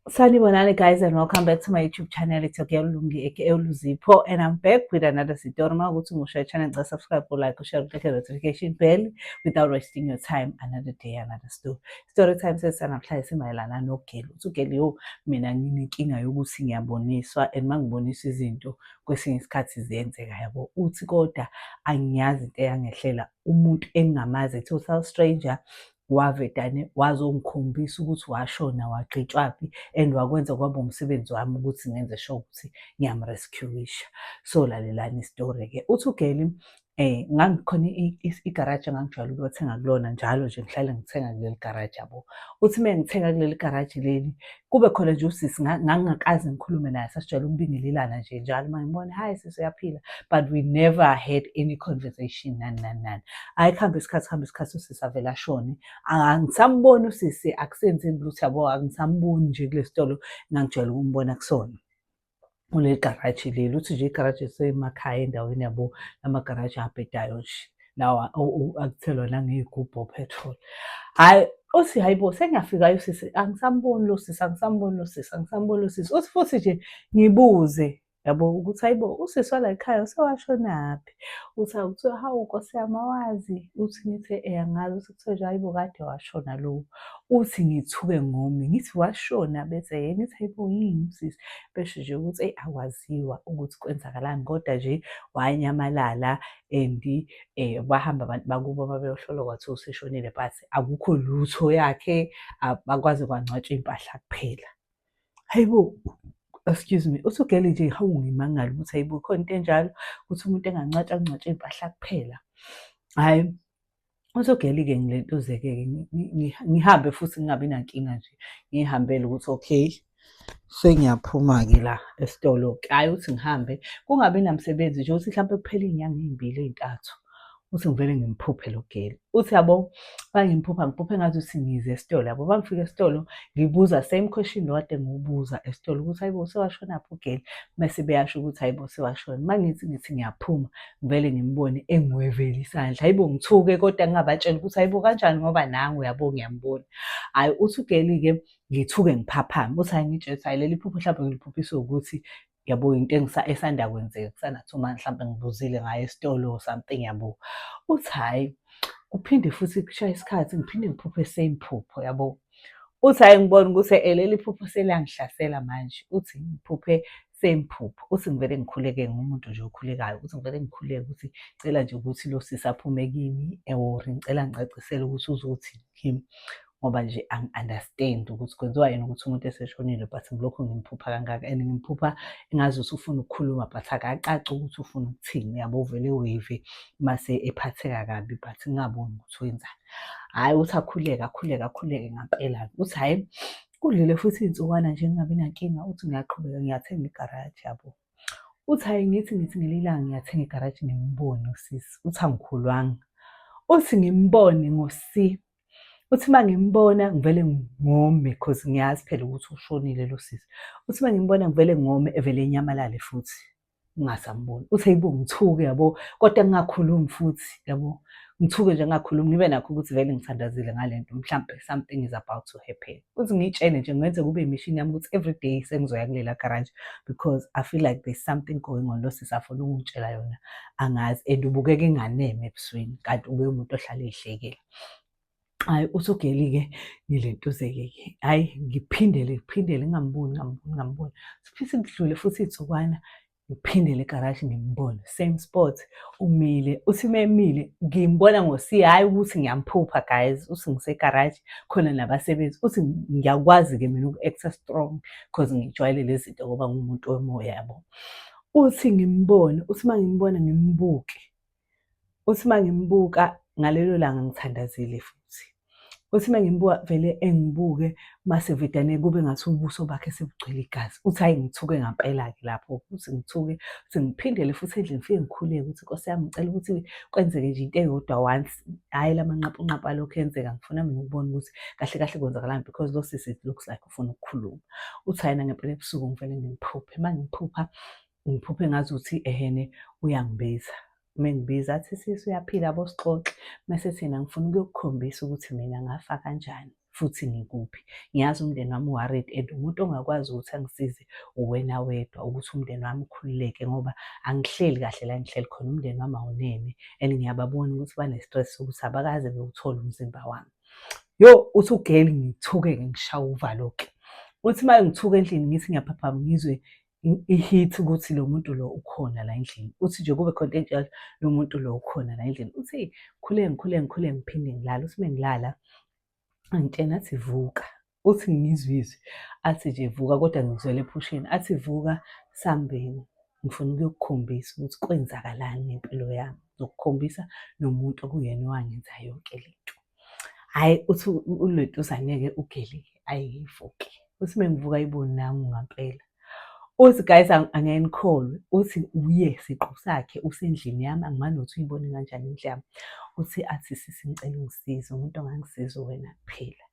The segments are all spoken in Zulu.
Sanibonani guys and welcome back to my YouTube channel. It's your girl Lungi aka Luzipho and I'm back with another story. Uma ukuthi umusha channel, ngicela subscribe, like, share, click the notification bell without wasting your time. Another day, another story. Story time sesanamhlanje simayelana nogeli. Uthi ugeli, yo, mina nginenkinga yokuthi ngiyaboniswa and mangiboniswa izinto kwesinye isikhathi ziyenzeka, yabo. Uthi kodwa angiyazi into eyangehlela, umuntu engingamazi, total stranger, wavedane wazongikhombisa ukuthi washona wagqitshwaphi and wakwenza kwaba umsebenzi wami ukuthi ngenze sure ukuthi ngiyam-rescue-isha. So lalelani isitori-ke. Uthi ugeli, ngangikhona igaraji engangijwayele ukuyothenga kulona njalo nje, ngihlale ngithenga kuleli garaji, yabo. Uthi uma ngithenga kuleli garaji leli, kube khona nje usisi ngangingakaze ngikhulume naye, sasijwayele ukubingelelana nje njalo uma ngibona, "Hayi sisi, uyaphila?" But we never had any conversation, nani nani nani. Hhayi, kuhambe isikhathi, kuhambe isikhathi, usisi avele ashone. Angisamboni usisi, akusenzeki lutho, yabo, angisamboni nje kule sitolo engangijwayele ukumbona kusona, kuleli garaji leli. Uthi nje igaraji lisemakhaya endaweni, yabo, lamagaraji abhedayo nje lawa akuthelwa nangey'gubhu o-petrol. Hhayi, uthi hhayi bo, sengiyafika usisi, angisamboni lo sisi, angisamboni lo sisi, angisamboni lo sisi. Uthi futhi nje ngibuze, yabo, ukuthi hayi bo, usisi wala ekhaya usewashonaphi? Uthi hawu, kuthiwa hawu Nkosi yami, awazi? Uthi ngithi angazi. Uthi kuthiwa nje hayi bo, kade washona lo. Uthi ngithuke ngome, ngithi washona, bese yena ngithi hayi bo, yini usisi? Besho nje ukuthi eyi, akwaziwa ukuthi kwenzakalani, kodwa nje wanyamalala and bahamba abantu bakubo babeyohlola, kwathiwa useshonile, but akukho lutho yakhe, bakwaze kwangcwatshwa iy'mpahla kuphela. Hayi bo, excuse me, uthi ugeli nje hawu, ngimangala ukuthi hayi bo, khona into enjalo ukuthi umuntu engangcwatshwa kungcwatshwe iy'mpahla kuphela. Hhayi, uthi ugeli-ke ngilentuze-ke, ngihambe futhi ngingabi nankinga nje, ngiy'hambele ukuthi okay, sengiyaphuma-ke la esitolo-ke. Hhayi, uthi ngihambe kungabi namsebenzi nje, uthi hlampe kuphele iy'nyanga ey'mbili ey'ntathu, uthi ngivele ngimphuphe lo geli. Uthi yabo, uma ngimphupha, ngiphuphe engazuthi ngize esitolo, yabo. Uma ngifika esitolo ngibuza same question lo kade ngiwubuza esitolo ukuthi hayi bo, sewashonaphi ugeli? Mese beyasho ukuthi hayi bo, sewashona. Uma ngithi ngiyaphuma, ngivele ngimbone engiwevela isandla. Hayi bo, ngithuke kodwa ngingabatsheli ukuthi hayi bo, kanjani, ngoba nangu, yabo, ngiyambona. Hhayi, uthi ugeli-ke ngithuke ngiphaphame. Uthi hhayi, ngitshele ukuthi hhayi, leli phupho mhlawumbe ngiliphuphiswe ukuthi, yabo, into esanda kwenzeka kusanda 2 months, mhlampe ngibuzile ngayo esitolo or something, yabo. Uthi hhayi, kuphinde futhi kushaye isikhathi, ngiphinde ngiphuphe same phupho, yabo. Uthi hhayi, ngibona ukuthi leli phupho seliyangihlasela manje. Uthi ngiphuphe same phupho. Uthi ngivele ngikhuleke, ngumuntu nje okhulekayo. Uthi ngivele ngikhuleke ukuthi cela nje ukuthi lo sisi aphume kimi or ngicela ngicacisele ukuthi uzothini kimi, ngoba nje angi-understand ukuthi kwenziwa yini ukuthi umuntu eseshonile but ngilokhu ngimphupha kangaka and ngimphupha engazuthi ufuna ukukhuluma but akacaci ukuthi ufuna ukuthini, yabo, uvele weve mase ephatheka kabi but ngingaboni ukuthi wenzani. Hhayi, uthi akhuleke, akhuleke, akhuleke ngampela-ke. Uthi hhayi, kudlule futhi iy'nsukwana nje ngingabi nankinga. Uthi ngiyaqhubeka ngiyathenga igaraji, yabo. Uthi hhayi, ngithi ngelinye ilanga ngiyathenga igaraji, ngimbone usisi. Uthi angikholwanga. Uthi ngimbone ngo-C. Uthi uma ngimbona ngivele ngome cause ngiyazi phela ukuthi ushonile lo sisi. Uthi uma ngimbona ngivele ngome, evele enyamalale futhi, ngingasamboni. Uthi hayi bo, ngithuke, yabo, kodwa ngingakhulumi futhi, yabo. Ngithuke nje ngingakhulumi, ngibe nakho ukuthi vele ngithandazile ngale nto, mhlampe something is about to happen. Uthi ngiy'tshele nje, ngenze kube imishini yami ukuthi everyday sengizoya kulela garaji because I feel like there's something going on, lo sisi afuna ukungitshela yona, angazi, and ubukeka enganeme ebusweni kanti ube umuntu ohlale ey'hlekela. Hhayi, uthi ugeli-ke ngilentuze-ke ke, hhayi, ngiphindele ngiphindele ngingamboni, ngingamboni, ngingamboni. Siphinde kudlule futhi iy'nsukwana, ngiphindele egaraji, ngimbone same spot umile. Uthi uma emile ngimbona ngo-C, hhayi ukuthi ngiyamphupha guys. Uthi ngisegaraji khona nabasebenzi. Uthi ngiyakwazi-ke mina uku-act-a strong cause ngijwayele lezi zinto ngoba ngiwumuntu womoya, yabo. Uthi ngimbone, uthi uma ngimbona ngimbuke. Uthi uma ngimbuka ngalelo langa ngithandazile futhi. Uthi uma ngimbuka vele engibuke, mase vedane kube ngathi ubuso bakhe sebugcwele igazi. Uthi hhayi, ngithuke ngampela-ke lapho. Uthi ngithuke, uthi ngiphindele futhi endlini, ngifike ngikhuleke ukuthi Nkosi yami, ngicela ukuthi kwenzeke nje into eyodwa once. Hhayi, la manqapunqapu alokhu enzeka, ngifuna mina ukubona ukuthi kahle kahle kwenzakalani because lo sisi it looks like ufuna ukukhuluma. Uthi hhayi, nangempela ebusuku ngivele ngimphuphe. Uma ngimphupha, ngiphuphe ngazuthi ehene uyangibiza. Uma engibiza athi, "Sisi, uyaphila?" Yabo, sixoxe. Mase thina ngifuna ukuyokukhombisa ukuthi mina ngafa kanjani. Futhi ngikuphi. Ngiyazi umndeni wami u-worried and umuntu ongakwazi ukuthi angisize uwena wedwa ukuthi umndeni wami ukhululeke ngoba angihleli kahle la engihleli khona, umndeni wami awuneme and ngiyababona ukuthi bane-stress sokuthi abakaze bewuthole umzimba wami. Yo, uthi u-girl ngithuke-ke ngishawe uvalo-ke. Uthi uma ngithuka endlini ngithi ngiyaphaphama ngizwe i-heat ukuthi lo muntu lo ukhona la endlini. Uthi nje kube khona into enjalo, lo muntu lo ukhona la endlini. Uthi ngikhuleke ngikhuleke ngikhuleke ngiphinde ngilale. Uthi uma ngilala angitshena athi vuka. Uthi ngizwe izwi athi nje vuka kodwa ngizwele ephusheni. Athi vuka sambeni ngifuna ukuyokukhombisa ukuthi kwenzakalani ngempilo yami. Ngizokukhombisa nomuntu okuyena owangenza yonke le nto. Hhayi uthi ulentuzane-ke u-girl-ke ayivuke. Uthi uma ngivuka ayibo nangu ngampela. Uthi guys angeke nikholwe, uthi uye siqu sakhe usendlini yami angimane nokuthi uyibone kanjani indlu yami. Uthi athi sisi ngicela ungisize, umuntu ongangisiza uwena kuphela.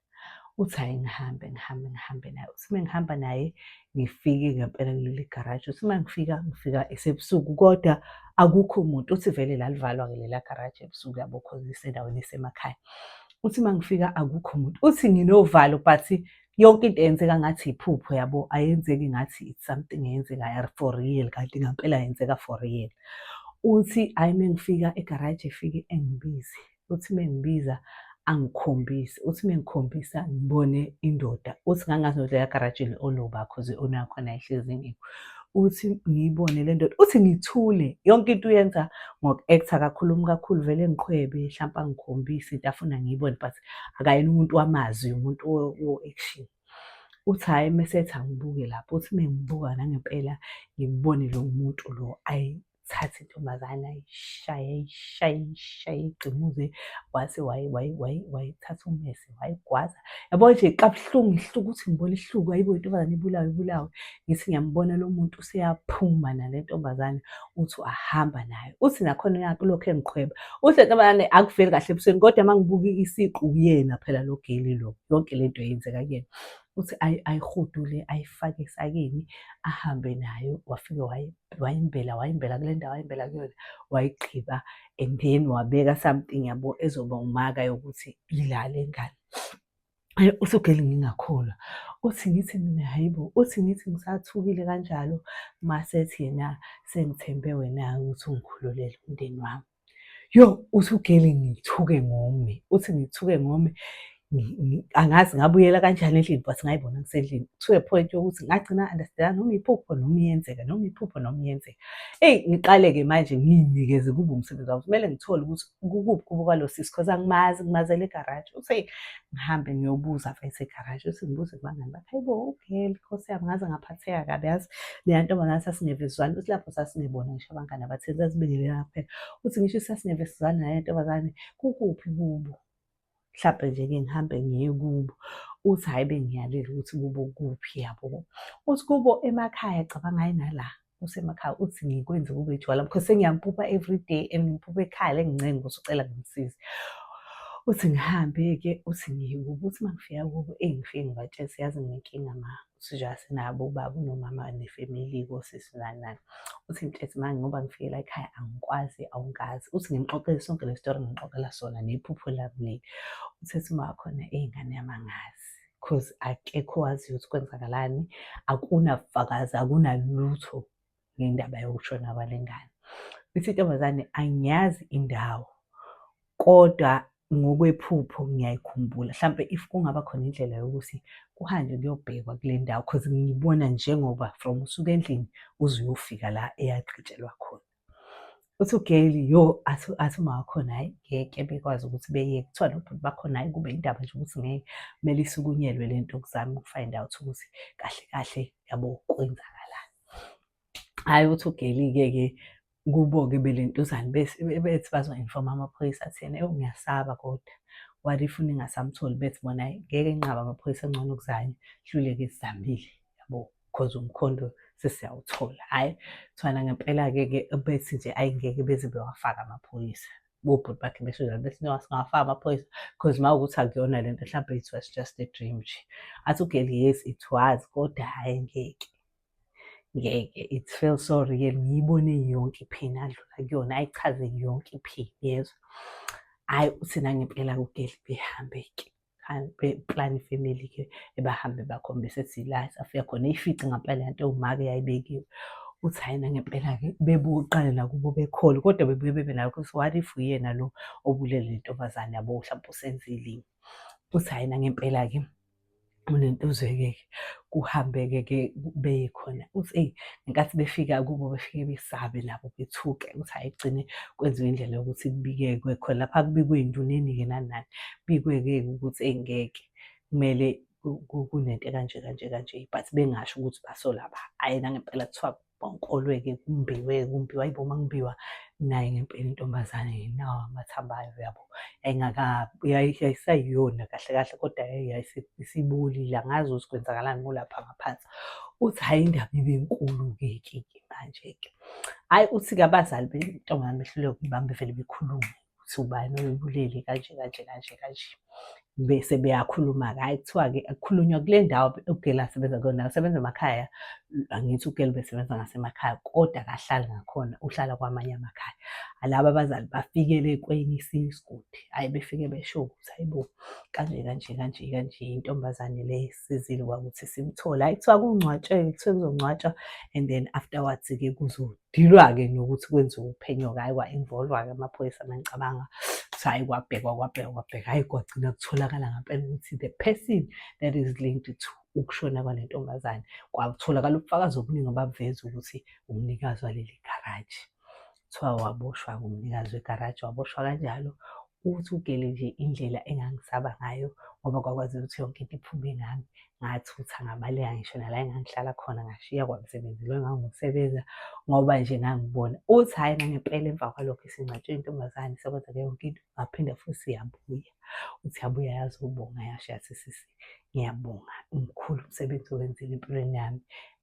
Uthi hhayi ngihambe ngihambe ngihambe naye. Uthi uma ngihamba naye ngifike ngempela kuleli garaji. Uthi uma ngifika ngifika esebusuku kodwa akukho muntu. Uthi vele lalivalwa-ke lela garaji ebusuku yabo cause lisendaweni esemakhaya. Uthi uma ngifika akukho muntu. Uthi nginovalo but yonke into yenzeka ngathi iphupho yabo, ayenzeki ngathi it's something eyenzekayo for real kanti ngampela yenzeka for real. Uthi hhayi uma ngifika egaraji efike engibize. Uthi uma engibiza angikhombise. Uthi uma engikhombisa ngibone indoda. Uthi ngangazi nokuthi lela garaji oloba cause i-owner yakhona ayihlezi ingekho. Uthi ngiyibone le ndoda, uthi ngithule yonke into uyenza ngoku-act-a akakhulumi kakhulu vele engiqhwebe hlampe angikhombise into afuna ngiyibone but akayena umuntu wamazwi umuntu wo-action. Uthi hhayi mese ethi angibuke lapho, uthi uma ngibuka nangempela ngibone lo muntu lo ayithathe intombazane ayishaye ayishaye ayishaye ayigqimuze wase wayithatha ummese wayigwaza. Yabo nje kabuhlungu isihluku uthi ngibona isihluku hayibo intombazane ibulawe ibulawe. Ngithi ngiyambona lo muntu useyaphuma nale ntombazane uthi ahamba nayo. Uthi nakhona ulokhu engiqhweba. Uthi le ntombazane akuveli kahle ebusweni kodwa uma ngibuka isiqu uyena phela lo girl lo, yonke le nto yenzeka kuyena. Uthi ayihudule ayifake esakeni ahambe nayo wafike wayimbela wayimbela kule ndawo ayimbela kuyona wayigqiba and then wabeka something yabo ezoba umaka yokuthi ila le ngane. Hhayi uthi u-girl ngingakholwa, uthi ngithi mina hhayi bo, uthi ngithi ngisathukile kanjalo mase ethi yena sengithembe wena-ke ukuthi ungikhululele umndeni wami. Yo, uthi u-girl ngithuke ngome, uthi ngithuke ngome, angazi ngabuyela kanjani endlini but ngayibona ngisendlini to a point yokuthi ngagcina understand noma iphupho noma iyenzeka, noma iphupho noma iyenzeka. Eyi ngiqale-ke manje ngiy'nikeze kube umsebenzi wami, kumele ngithole ukuthi kukuphi kubo kwalo sisi cause angimazi ngimazele egaraji. Uthi ngihambe ngiyobuza mfethu egaraji, uthi ngibuze kubangani bakhe, hayibo u-girl Nkosi yami ngaze ngaphatheka kabi yazi. Leya ntombazane sasingeve sizwane, uthi lapho sasingebona ngisho abangani abathile sasibingelelana kuphela. Uthi ngisho sasingeve sizwane nale ntombazane, kukuphi kubo? Mhlampe nje-ke ngihambe ngiye kubo. Uthi hhayi bengiyalile ukuthi kubo kuphi yabo. Uthi kubo emakhaya cabanga hhayi nala usemakhaya uthi ngikwenze kube ijwala because sengiyamphupha everyday and ngimphupha ekhala engincenga ukuthi ucela ngimsize. Uthi ngihambe-ke uthi ngiye kubo, uthi uma ngifika kubo eyi ngifike ngibatshele ukuthi yazi nginenkinga ma, uthi nje asinabo ubaba unomama nefemeli kosisi nani nani. Uthi mfethu manje ngoba ngifike la ekhaya angikwazi awungazi. Uthi ngimxoxele sonke le story ngimxoxela sona nephupho lami leli. Uthi ethi uma wakhona eyi ngane yami angazi cause akekho owaziyo ukuthi kwenzakalani, akunabufakazi, akunalutho ngendaba yokushona kwale ngane. Ithi intombazane angiyazi indawo kodwa ngokwephupho ngiyayikhumbula. Hlampe if kungaba khona indlela yokuthi kuhanjwe kuyobhekwa kule ndawo cause ngibona njengoba from usuka endlini uze uyofika la eyagqitshelwa khona. Uthi u-girl yo athi uma wakhona hhayi ngeke bekwazi ukuthi beyeke. Kuthiwa nobhuti bakhona hhayi kube indaba nje ukuthi ngeke kumele isukunyelwe le nto kuzame uku-find out ukuthi kahle kahle yabo kwenzakalani. Hhayi uthi u-girl-ke ke kubo-ke belentuzane bethi bazo-inform-a amaphoyisa athi yena ewu ngiyasaba kodwa what if ningasamtholi bethi bona hhayi ngeke enqabe amaphoyisa engcono kuzanywe hluleke sizamile yabo cause umkhondo sesiyawuthola. Hhayi kuthiwa nangempela-ke ke bethi nje hhayi ngeke beze bewafake amaphoyisa. Bobhuti bakhe besho njalo bethi no singawafaka amaphoyisa cause uma kuwukuthi akuyona lento hlampe it was just a dream nje. Athi u-girl yes it was kodwa hhayi ngeke. Ngeke it feels so real ngiyibone yonke i-pain adlula kuyona ayichaze yonke i-pain yezwa. Hhayi uthi nangempela u-girl behambe-ke. Beplana ifamily-ke, ebahambe bakhombise ethi la esafika khona, eyifice ngampela le nto ewumaka eyayibekiwe. Uthi hhayi nangempela-ke bebuqale nakubo bekhole, kodwa bebuye bebe nakho ukuthi what if uyena lo obulele le ntombazane yabo, mhlawumpe usenzile. Uthi hhayi nangempela-ke unentuzwe-ke kuhambe-ke ke beye khona. Uthi eyi, ngenkathi befika kubo befike besabe nabo bethuke. Uthi hhayi, kugcine kwenziwe indlela yokuthi kubikekwe khona lapha, kubikwe ey'nduneni-ke nani nani, kubikwe-ke ukuthi eyi ngeke, kumele kunento ekanje kanje kanje, but bengasho ukuthi basola ba. Hhayi nangempela kuthiwa bonkolwe-ke, kumbiwe kumbiwa, hhayi bo uma kumbiwa naye ngempela intombazane nawa amathambo ayo yabo. Yayisayiyona kahle kahle, kodwa isibolile, angazi ukuthi kwenzakalani kulapha ngaphansi. Uthi hhayi, indaba ibe nkulu-ke ke manje-ke. Hhayi, uthi-ke abazali bentombazane behluleka ukuyibamba, bevele bekhulume ukuthi ubani oyibulele kanje kanje kanje kanje. Bese beyakhuluma-ke, hhayi kuthiwa-ke kukhulunywa kule ndawo ugela asebenza kuyona, usebenza emakhaya, angithi ugela ubesebenza ngasemakhaya kodwa akahlali ngakhona, uhlala kwamanye amakhaya. Laba abazali bafikele kwenye isigodi, hhayi befike besho ukuthi hayi bo, kanje kanje kanje kanje, intombazane le sizile kwakuthi simthole. Hhayi kuthiwa kungcwatshwe, kuthiwe kuzongcwatshwa and then afterwards-ke kuzodilwa-ke nokuthi kwenziwe uphenyo-ke. Hhayi kwa-involve-wa-ke amaphoyisa mangicabanga. Kuthiwa hhayi kwabhekwa kwabhekwa kwabhekwa, hhayi kwagcina kutholakala ngampela ukuthi the person that is linked to ukushona kwale ntombazane, kwatholakala ubufakazi obuningi obabuveza ukuthi umnikazi waleli garaji. Kuthiwa waboshwa-ke umnikazi wegaraji, waboshwa kanjalo. Uthi ugele nje indlela engangisaba ngayo, ngoba kwakwaziwa ukuthi yonke into iphume ngami. Ngathutha ngabaleka ngisho nala engangihlala khona, ngashiya kwamsebenzi lo engangiwusebenza ngoba nje ngangibona. Uthi hhayi nangempela emva kwalokho isingcwatshwe intombazane, sekwenzeke yonke into, ngaphinda futhi yabuya. Uthi yabuya yazobonga, yasho yathi, sisi ngiyabonga, umkhulu umsebenzi owenzile empilweni yami.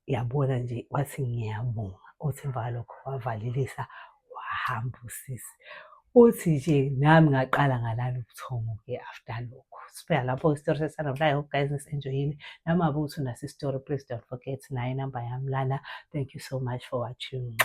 Yabona nje, wathi ngiyabonga. Uthi emva kwalokho wavalelisa wahamba usisi. Uthi nje nami ngaqala ngalala ubuthongo-ke after lokho. Sifika lapho isitori sesanamhlanje. I hope guys nisi-enjoyile. Noma ngabe uthi unaso isitori, please don't forget, nayo inamba yami lana. Thank you so much for watching.